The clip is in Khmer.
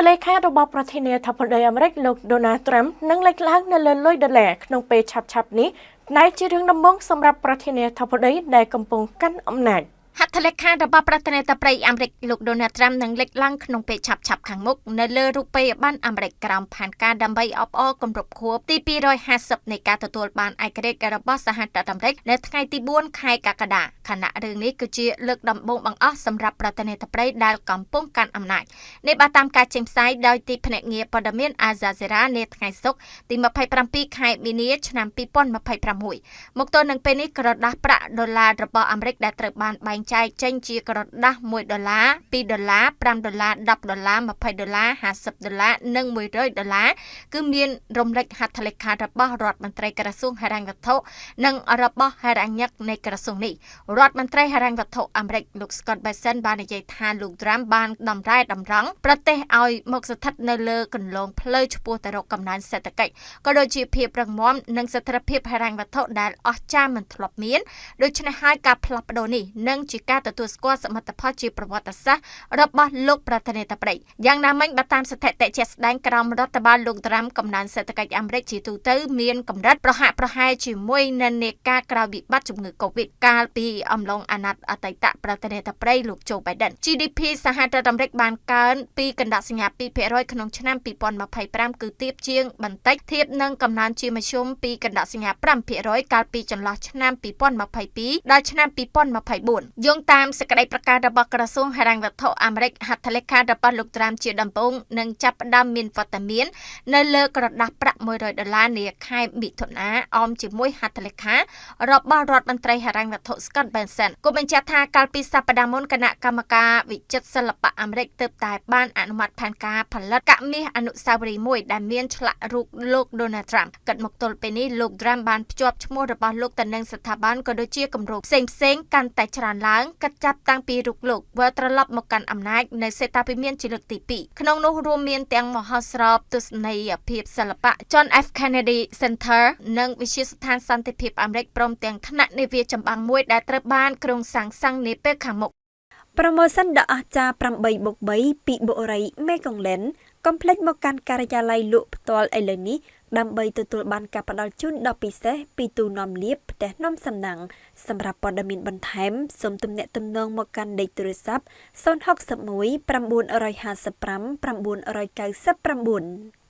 លេខារបស់ប្រធានាធិបតីអាមេរិកលោក Donald Trump នឹងលេចឡើងនៅលើលុយដុល្លារក្នុងពេលឆាប់ៗនេះដែលជារឿងដំបូងសម្រាប់ប្រធានាធិបតីដែលកំពុងកាន់អំណាច។ ហត្ថលេខារបស់ប្រធានាធិបតីអាមេរិកលោក Donald Trump នឹងលេចឡើងក្នុងពេលឆាប់ៗខាងមុខនៅលើរូបិយប័ណ្ណអាមេរិកក្រោមផែនការដើម្បីអបអរគម្រប់ខួបទី250នៃការទទួលបានឯករាជ្យរបស់សហរដ្ឋអាមេរិកនៅថ្ងៃទី4ខែកក្កដាខណៈរឿងនេះគឺជាលើកដំបូងបង្អស់សម្រាប់ប្រធានាធិបតីដែលកំពុងកាន់អំណាចនេះបើតាមការចេញផ្សាយដោយទីភ្នាក់ងារព័ត៌មានអាហ្សាសេរ៉ានាថ្ងៃសុក្រទី27ខែមីនាឆ្នាំ2026មកទល់នឹងពេលនេះក្រដាសប្រាក់ដុល្លាររបស់អាមេរិកដែលត្រូវបានបែងចែកចេញជាក្រដាស1ដុល្លារ2ដុល្លារ5ដុល្លារ10ដុល្លារ20ដុល្លារ50ដុល្លារនិង100ដុល្លារគឺមានរំលេចហត្ថលេខារបស់រដ្ឋមន្ត្រីក្រសួងហិរញ្ញវត្ថុនិងរបស់ហិរញ្ញិកនៃក្រសួងនេះរដ្ឋមន្ត្រីហិរញ្ញវត្ថុអាមេរិកលោក Scott Bessent បាននិយាយថាលោក Trump បានតម្រែតម្រង់ប្រទេសឲ្យមកស្ថិតនៅលើគន្លងផ្លូវឆ្ពោះទៅរកកំណើនសេដ្ឋកិច្ចក៏ដូចជាភាពរឹងមាំនិងស្ថិរភាពហិរញ្ញវត្ថុដែលអស្ចារ្យមិនធ្លាប់មានដូច្នេះហើយការផ្លាស់ប្ដូរនេះនឹងជាការទទួលស្គាល់សមិទ្ធផលជាប្រវត្តិសាស្ត្ររបស់លោកប្រធានាធិបតីយ៉ាងណាមិញបើតាមស្ថិតិជាក់ស្ដែងក្រោមរដ្ឋបាលលោកត្រាំកំណើនសេដ្ឋកិច្ចអាមេរិកជាទូទៅមានកម្រិតប្រហាក់ប្រហែលជាមួយនិន្នាការក្រោយវិបត្តិជំងឺ Covid កាលពីអំឡុងអាណត្តិអតីតប្រធានាធិបតីលោកโจ Biden GDP សហរដ្ឋអាមេរិកបានកើនពីកណ្ដាលសញ្ញា2%ក្នុងឆ្នាំ2025គឺទាបជាងបន្តិចធៀបនឹងកំណើនជាមធ្យមពីកណ្ដាលសញ្ញា5%កាលពីចន្លោះឆ្នាំ2022ដល់ឆ្នាំ2024យោងតាមសេចក្តីប្រកាសរបស់ក្រសួងហិរញ្ញវត្ថុអាមេរិកហត្ថលេខារបស់លោកត្រាំជាដំបូងនឹងចាប់ផ្ដើមមានវត្តមាននៅលើក្រដាសប្រាក់100ដុល្លារនាខែមិថុនាអមជាមួយហត្ថលេខារបស់រដ្ឋមន្ត្រីហិរញ្ញវត្ថុ Scott Bessent គូបញ្ជាក់ថាកាលពីសប្តាហ៍មុនគណៈកម្មការវិចិត្រសិល្បៈអាមេរិកទើបតែបានអនុម័តផែនការផលិតកាក់មាសអនុស្សាវរីយ៍មួយដែលមានឆ្លាក់រូបលោក Donald Trump គិតមកទល់ពេលនេះលោក Trump បានភ្ជាប់ឈ្មោះរបស់លោកទៅនឹងស្ថាប័នក៏ដូចជាគម្រោងផ្សេងៗកាន់តែច្រើនឡើងគិតចាប់តាំងពីរូបលោកវិលត្រឡប់មកកាន់អំណាចនៅសេតាភិមានជាលើកទី2ក្នុងនោះរួមមានទាំងមហោស្រពទស្សនីយភាពសិល្បៈ John F Kennedy Center និងវិទ្យាស្ថានសន្តិភាពអាមេរិកព្រមទាំងថ្នាក់នាវាចម្បាំងមួយដែលត្រូវបានគ្រោងសាងសង់នាពេលខាងមុខ។ Promotion ដ៏អស្ចារ្យ8បូក3ពីបុរីមេកុងឡែនកុំភ្លេចមកកាន់ការិយាល័យលក់ផ្ទាល់ឥឡូវនេះដើម្បីទទួលបានការផ្ដល់ជូនដ៏ពិសេសពីទូនាំលាភផ្ទះនាំសំណាងសម្រាប់ព័ត៌មានបន្ថែមសូមទំនាក់ទំនងមកកាន់លេខទូរស័ព្ទ061 955 999។